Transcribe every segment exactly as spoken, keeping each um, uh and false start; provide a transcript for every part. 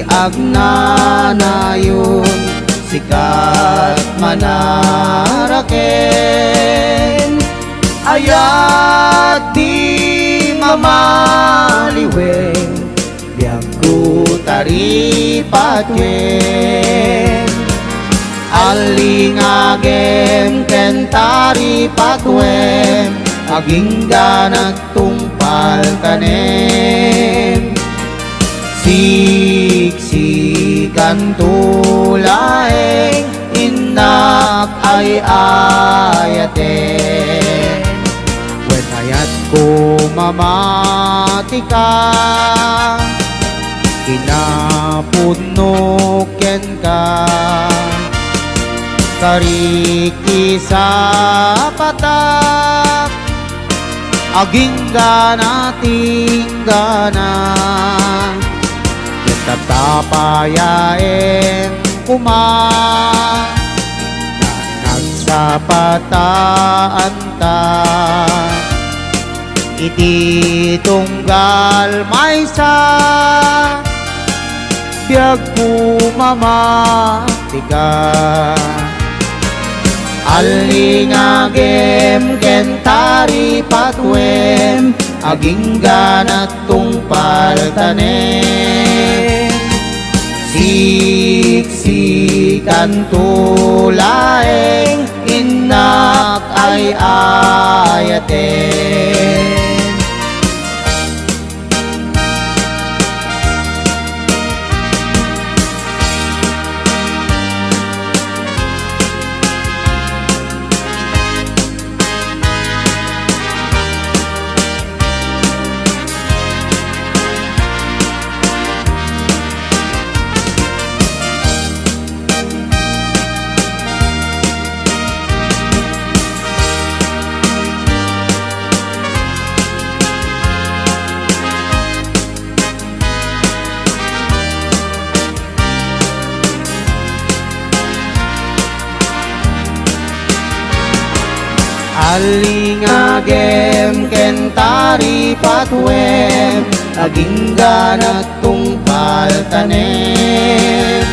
Agnanayon, sikat manaraken. Ayat ti mamaliwen, biagko taripatuen. Allingagem ken taripatuen, agingganak tungpal tanem. Siksikanto laeng innak ay-ayaten. Wen ayatko mamatika, kinapudno kenka, karik isapatak, agingga natinggana. Ket tapayaem koma, nagsapataanta iti tunggal maysa, biagko mamatika. Allingagem ken taripatuen, agingganak tungpal tanem. Siksikanto laeng innak ay-ayaten. Allingagem ken taripatuen, agingganak tungpal tanem.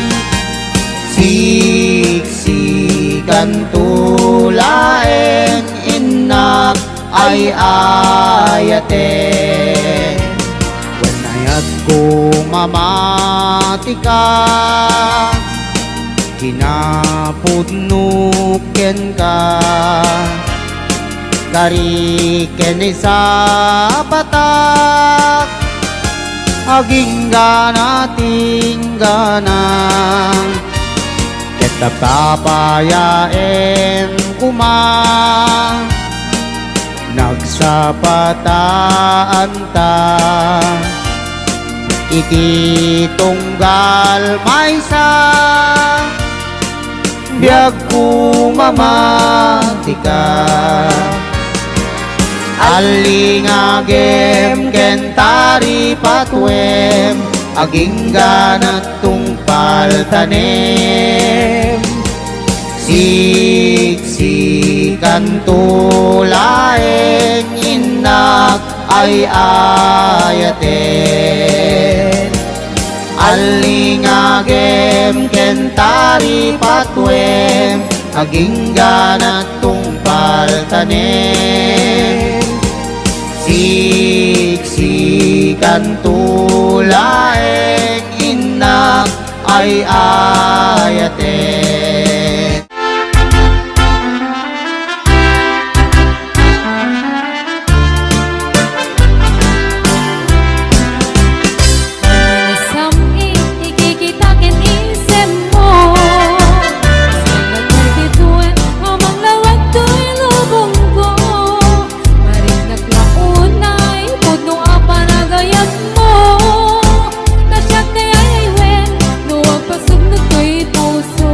Siksikanto laeng innak ay-ayaten. Wen ayatko mamatika, kinapudno kenka, karik ken isapatak, agingga natinggana. Ket tapayaem koma, nagsapataanta iti tunggal maysa, biagko mamatika. Allingagem ken taripatuem, agingganak tungpal tanem. Siksikanto laeng innak ay-ayaten. Allingagem ken taripatuem, agingganak tungpal tanem. Siksikanto laeng innak ay-ayaten. Sam-i, ikikita ken isemmo. Saan ka kaltituen a manglawag toy lubongko? Marinnak la unay pudno a panagayatmo. Ta siak ti aywen no agpasugno toy puso.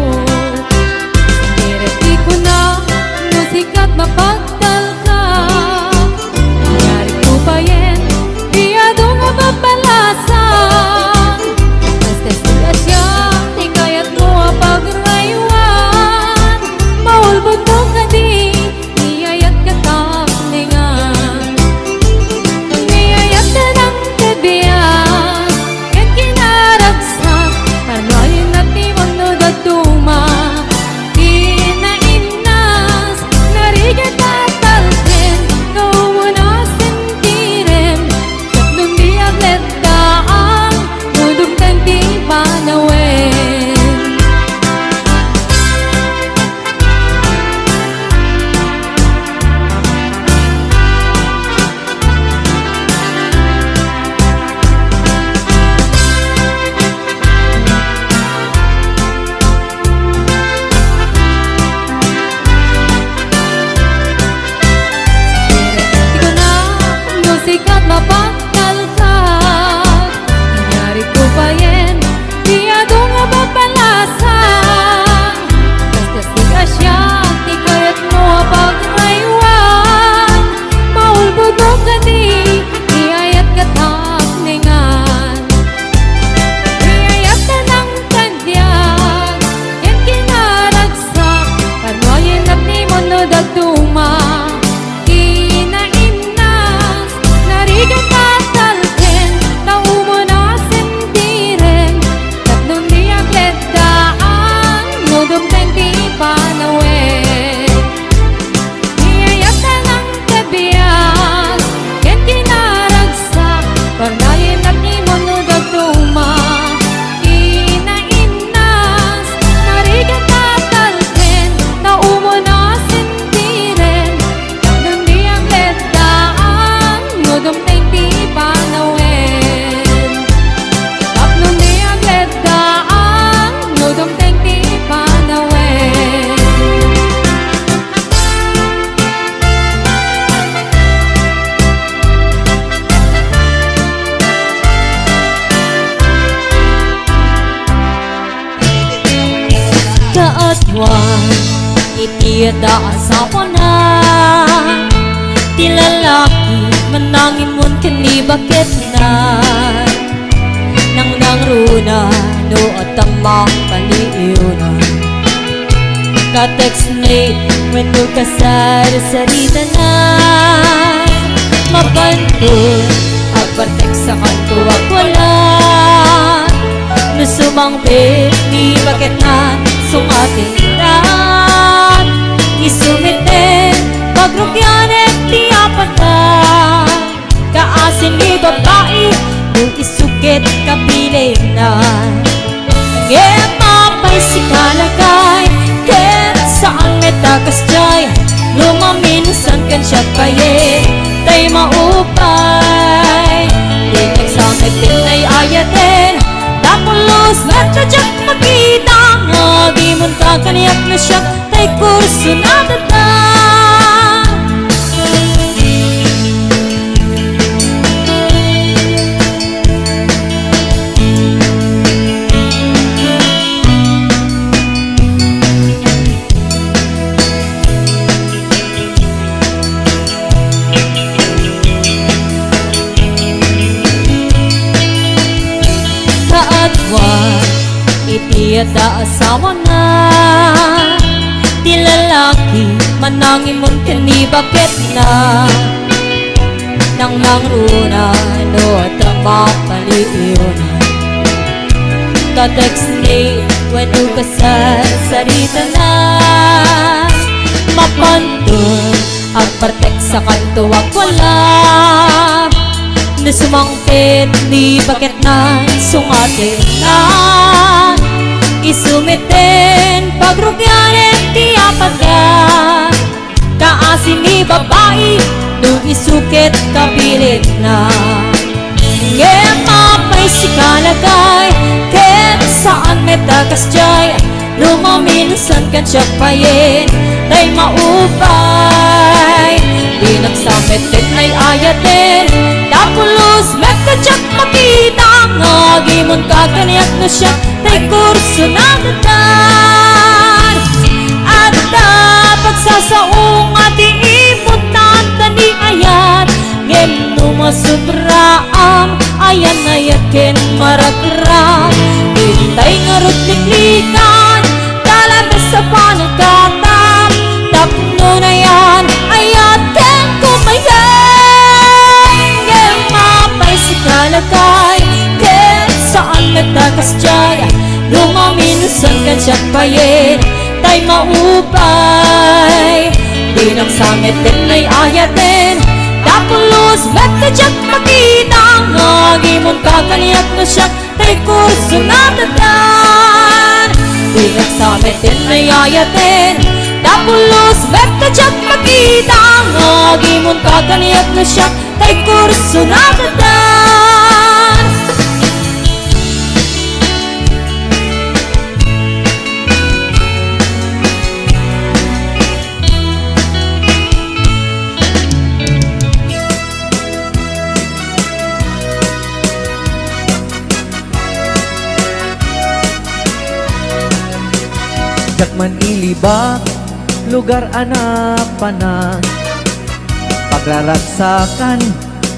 da a sapana. Ti lalaki, mannangimon ken ni baketna. Nangnangruna no adda mapaliiwna. Ka-text ni wenno kasarsaritana. Mapanto, agpartext a kanto agwala. No sumangpet ni baketna, sungatenna. Isu met ti pagrugianen ti apatna. Kaasi ni babai, no isu ket kabilinna. Ngem apay sika lakay, ket saan met a kasdiay, no maminsan ken siak payen, tay maupay. Dinak sa met ti ay-ayaten, ta pulos met a diak makita, nga agimonka kaniak no siak, tay kurso na dada. Kaadua iti adda asawana, ti lalaki, mannangimon ken ni baketna. Nangnangruna no adda mapaliiwna. Ka-text ni wenno kasarsaritana. Mapanto, agpartext a kanto agwala. No sumangpet ni baketna, sungatenna. Isu met ti pagrugianen ti apatna. Kaasi ni babai, no isu ket kabilinna. Ngem apay sika lakay, ket saan met a kasdiay, no maminsan ken siak payen, tay maupay. Dinak sa met ti ay-ayaten, ta pulos met a diak makita, nga agimonka kaniak no siak, tay kurso na dada. Adda pagsasao nga di iputan ta ni ayat, ngem no masubraam, ayan-ayat ken maragrak. Itay ngarud liklikan, talabes a panagkatam, tapno nayan, ayat ken kumayen. Ngem apay sika lakay, ket saan met a kasdiay, no maminsan ken siak payen, tay maupay. Dinak sa met ti ay-ayaten, ta pulos met a diak makita, nga agimonka kaniak no siak, tay kurso na dada. Dinak sa met ti ay-ayaten, ta pulos met a diak makita, nga agimonka kaniak no siak, tay kurso na dada. Diak man ilibak, lugar a napanak, pagraragsakan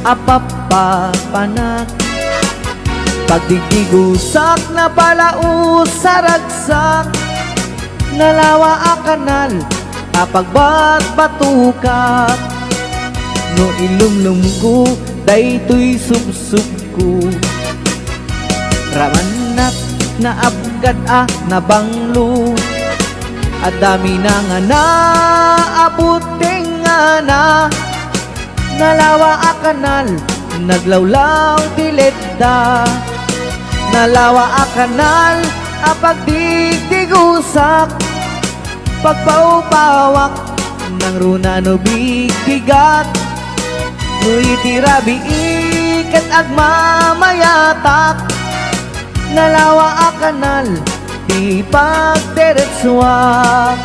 a papapanak. Pagdigdigusak, napalaos a ragsak, nalawa a kanal a pagbatbatukak. No ilumlumko, daytoy subsubko. Ramannak, naapgad a nabanglo. Adda minangana a butengana. Nalawa a kanal, naglawlaw ti letda. Nalawa a kanal a pagdigdigusak, pagpaupawak, nangruna no bigbigat. No iti rabii ket agmamayatak, nalawa a kanal ti pagderetsuak.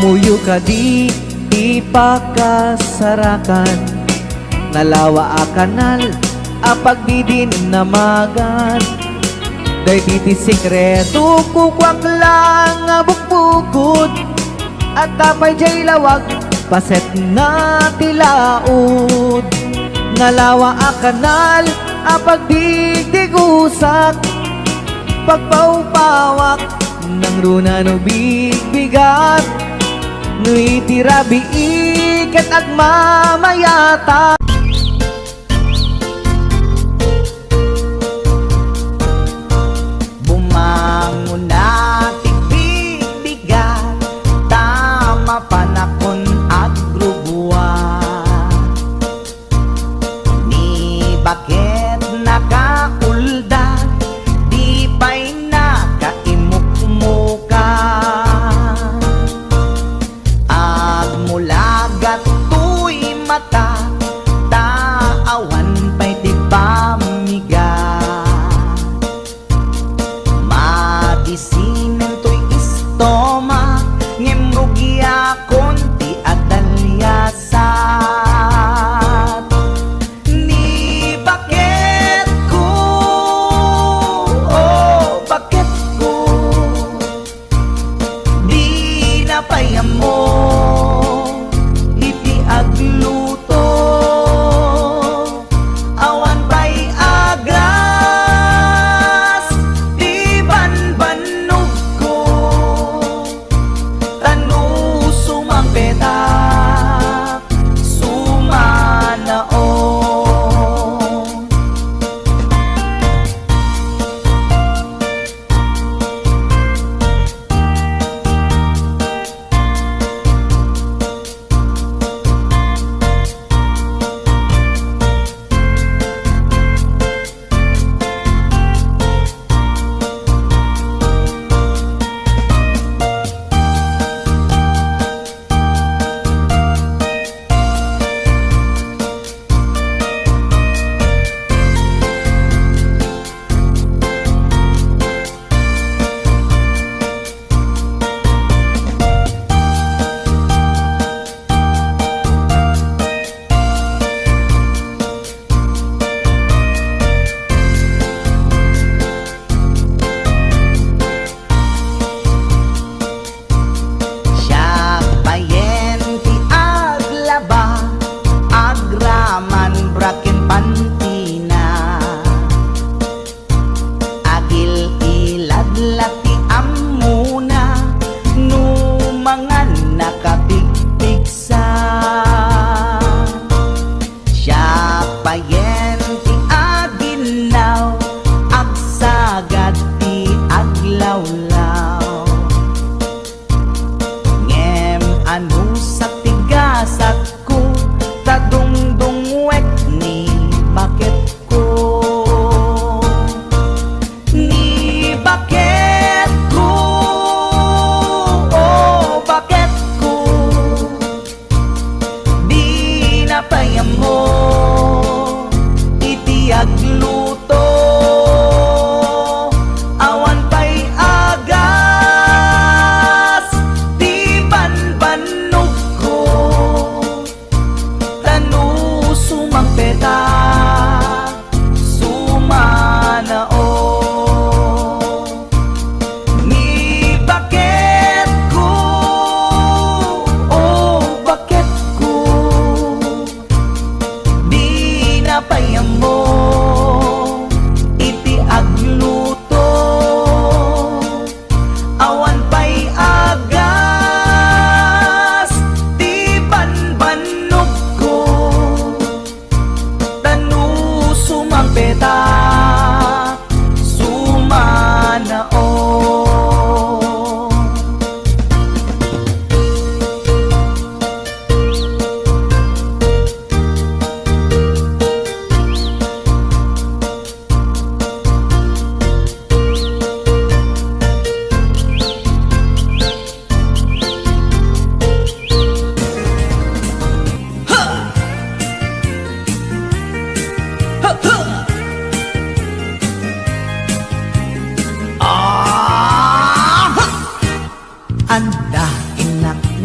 Puyo kadi ti pakasarakan, nalawa a kanal a pagdidinnamagan. Daydi ti sekreto, kukuak lang a bukbukod, at apay jay lawag, pasetna ti laud. Nalawa a kanal a pagdigdigusak, pagpawpawak, nangruna no bigbigat, no iti rabii ket agmamayata. Bumangona ti bigbigat, ta mapanakon agrubuan. Ni baket nakaulda, di pay nakaimukmuka. Agmulagat toy mata,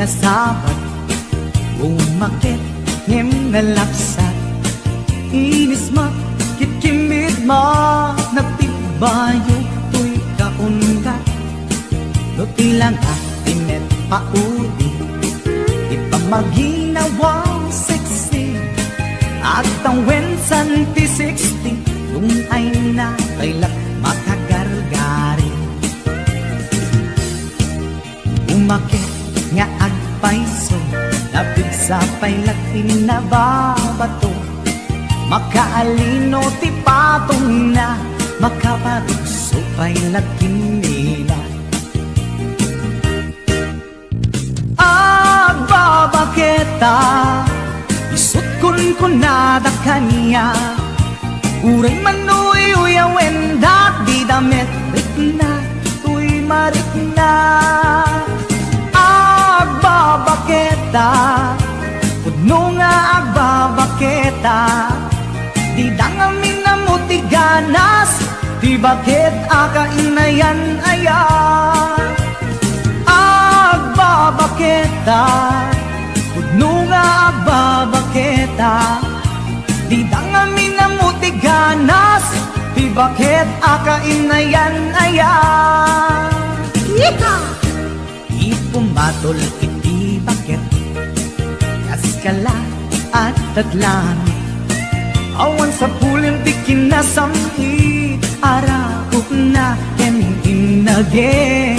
Sabad, umaket ngem nalapsat. Inismak ket kimmit, managtibbayo toy kaunggat. No ti langak ti met paudi, ti pammaginawa sexy. Agtawen san ti sixty, tungayna pay la makagargari. Umaket nga agpayso, napigsa pay la ti nababato. Makaalino ti patongna, makaparugso pay la kimmina. Agbabaketa, isut' kunkunada kaniak. Uray man uyuyawen dagiti damit, rikna toy marikna. Agbabaketa, pudno nga agbabaketa, dida ngamin ammo ti ganas ti baket a kainayan-ayan. Agbabaketa, pudno nga agbabaketa, dida ngamin ammo ti ganas ti baket a kainayan-ayan. Yeehaw! Ti pumatol iti baket, kaskala adda langit. Awan sapulen ti kinasam-it, araputna ken innage.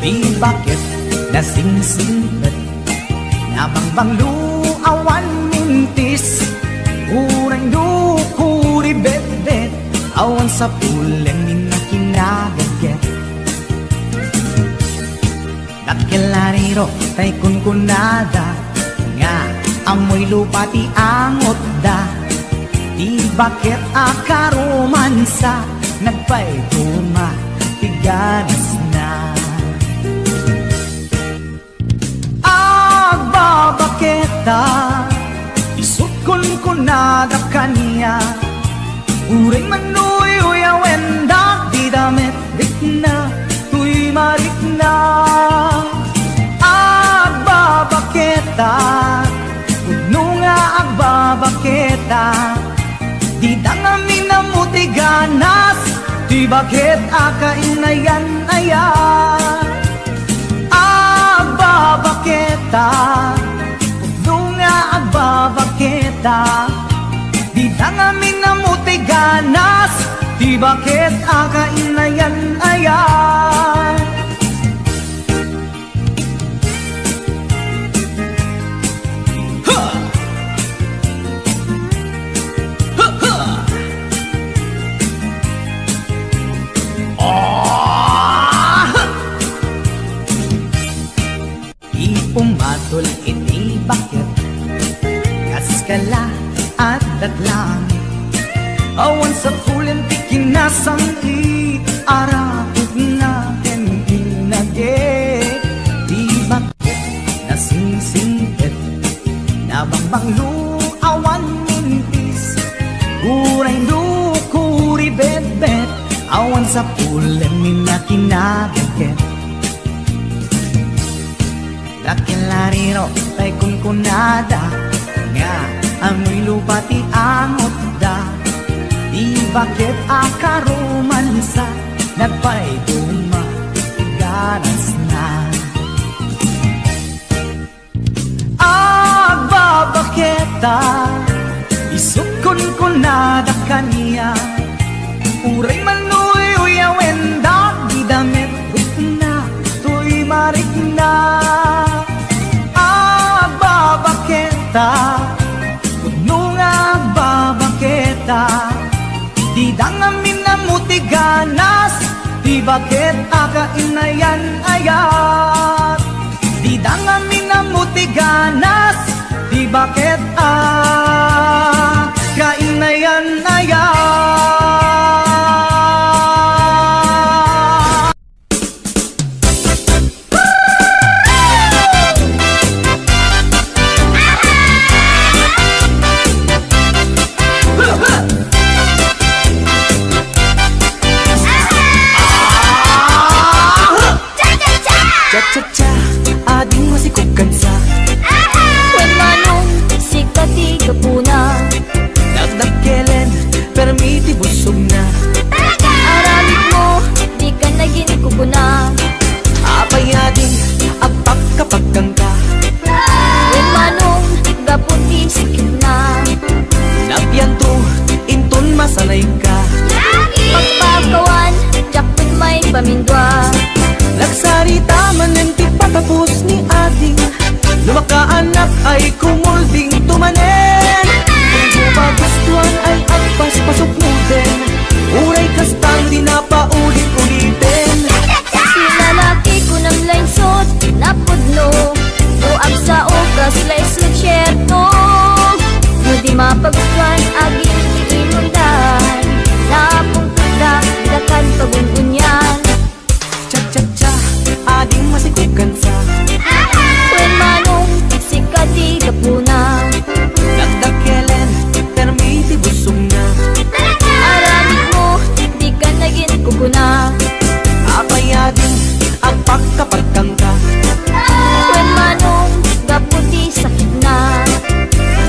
Ti baket nasingsingpet, nabangbanglo, awan mintis. Uray no kuribetbet, awan sapulen ni nakinagagget. Dakkel a riro tay kunkunada nga ammoy lupa ti angotda. Ti baket a karomansa, nagpayduma ti ganasna. Agbabaketa, isut' kunkunada kaniak. Uray man uyuyawen dagiti damit, rikna toy marikna. Agbabaketa, pudno nga agbabaketa, dida ngamin ammo ti ganas ti baket a kainayan-ayan. Agbabaketa, pudno nga agbabaketa, dida ngamin ammo ti ganas ti baket a kainayan-ayan. Ha! Ha, ha! Ah! Ti pumatol iti baket, kaskala adda langit. Awan sapulen ti kinasam-it, araputna ken innage. Ti baket nasingsingpet, nabangbanglo, awan mintis. Uray no kuribetbet, awan sapulen ni nakinagagget. Dakkel a riro tay kunkunada nga ammoy lupa ti angotda. Ti baket a karomansa, nagpayduma ti ganasna. Agbabaketa, isut' kunkunada kaniak. Uray man uyuyawen dagiti damit, rikna toy marikna. Agbabaketa, pudno nga agbabaketa, dida ngamin ammo ti ganas ti baket a kainayan-ayan. Dida ngamin ammo ti ganas ti baket a kainayan-ayan. Cha-cha-cha, ading masikog ken Nagsarita manen ti patapos ni Ading, no makaanak ay kumulding to manen. Di mo pagustuan ay agpaspasuknoden, uray kasta no di napaulit-uliten. Ti lalaki kunam lainsot, napudno, no agsao kas lainsot sierto. No di mapagustuan, agin ti imundan, napungtotda, dida kan pagun-unian. Cha-cha-cha, ading masikokansa. Wen manong, sika ti gapuna. Nagdakkelen, permi ti busogna. Aramidmo, dika nagin kukuna. Apay ading, agpakkaparkangka. Wen manong, gapu ti sakitna.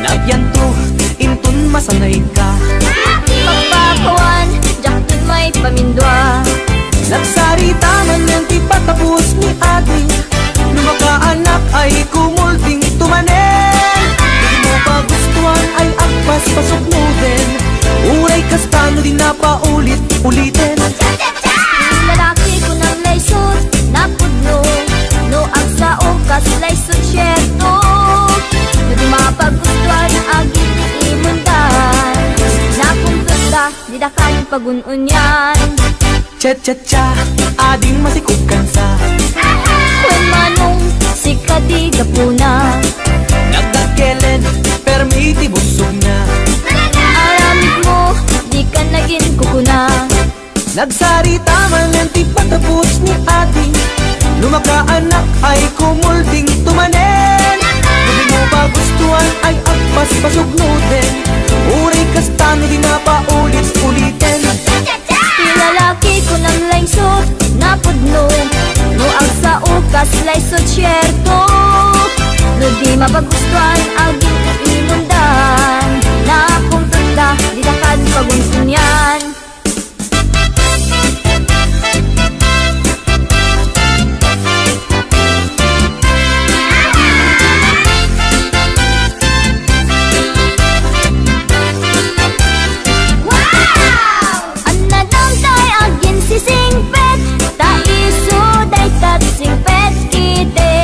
Nagyanto, inton masanayka. Pagpakawan, diakton maipamindua. Nagsarita manen ti patapos ni Ading, no makaanak ay kumulding to manen. Di mo pagustuan ay agpaspasuknoden, uray kasta no di napaulit-uliten. Ti lalaki kunam lainsot, napudno, no agsao kas lainsot sierto. No di mapagustuan, agin ti imundan, napungtotda, dida kan pagun-unian. Cha-cha-cha, ading masikokansa. Wen manong, sika ti gapuna. Nagdakkelen, permi ti busogna. Aramidmo, dika nagin kukuna. Nagsarita manen ti patapos ni Ading, no makaanak ay kumulding to manen. No di mo pagustuan ay agpaspasuknoden, uray kasta no di napaulit-uliten. Ti lalaki kunam lainsot, napudno, no agsao kas lainsot sierto. No di mapagustuan, agin ti imundan, napungtotda, dida kan pagun-unian. Wow! Annadam tay aginsisingpet, ta isu dayta ti singpet iti.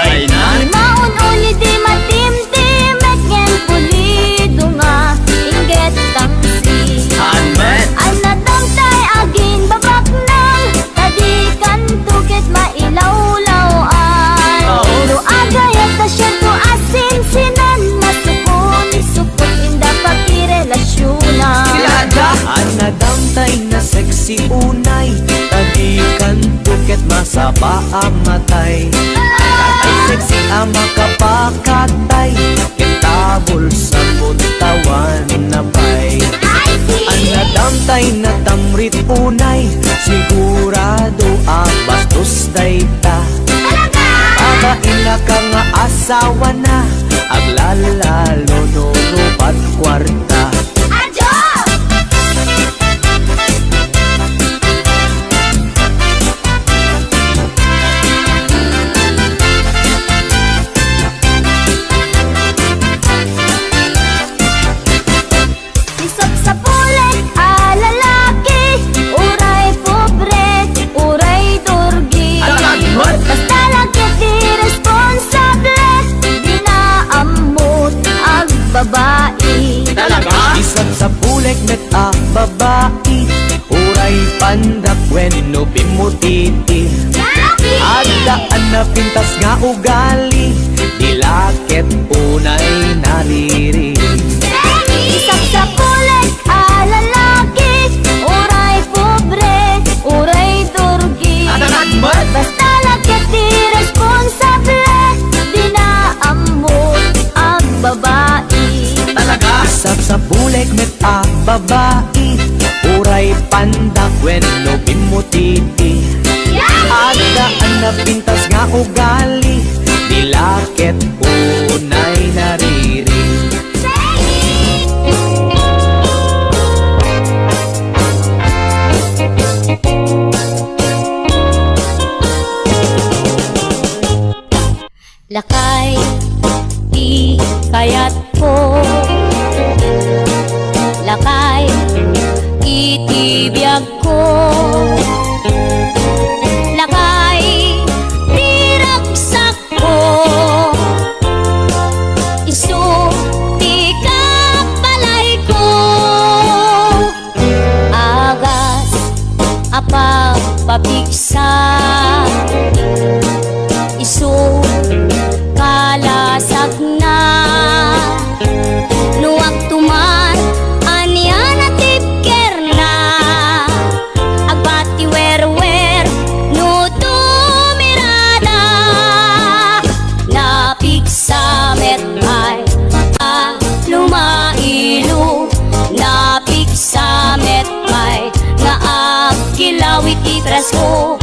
Ay na? Di maun-uli, di matimtimek, ngem pulido nga inggit tangsi. Amen. Annadam tay aginbabaknang, ta dikanto ket mailawlaw-an. Oo. No agayat ta siento a sinsinan, masukon-sukot inda pakirelasionan. Kilada. Annadam tay na sexy unay, ta dikanto ket masapa a matay. Ay sexy a makapakatay, ket ta bulsa put awan na pay. Annadam tay na tamrit unay, sigurado a bastos dayta. Talaga? Babain a ka nga asawana, aglalalo no rubat kuarta. Adyo! Ti sapsapulek a lalaki, uray pobre, uray durgi. Talaga? Basta la ket ti responsable, dina ammo ti agbabai. Talaga? Ti sapsapulek met a babai, uray pandak wenno pimmutiti. Adda a napintas nga ugali, di la ket unay nariri. Ti sapsapulek a lalaki, uray pobre, uray durgi. Adda met. Basta la ket ti responsable, dina ammo ti agbabai. Talaga? Sapsapulek met a babai, uray pandak wenno pimmutiti. Adda a napintas nga ugali, di la ket unay nariri. Lakay ti kayatko, lakay iti biagko. Pigsa, isu kalasagna. No agtuman, ania natibkerna? Agbati werwer no tumirada. Napigsa met pay a lumailo. Napigsa met pay nga agkilaw iti trasko.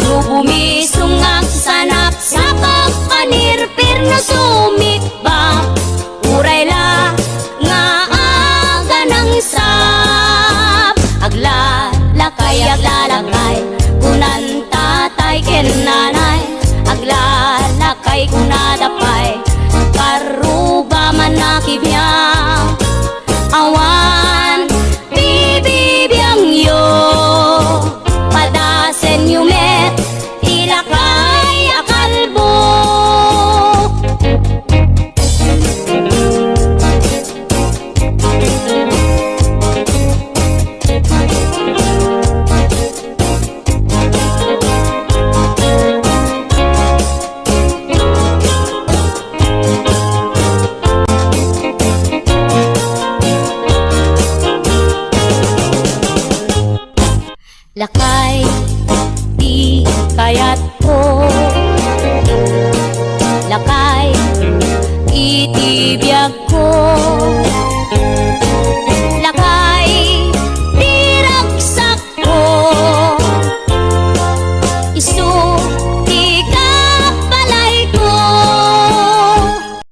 No bumisong nga agsanapsap, agpanirpir no sumikbak, uray la nga aganangsap. Aglalakay, aglalakay, kunan tatay ken nanay. Aglalakay, kunada pay, karruba man a kibiang. Awan bibibiangyo, padasenyo met ti lakay a kalbo. Lakay ti kayatko, lakay iti biagko.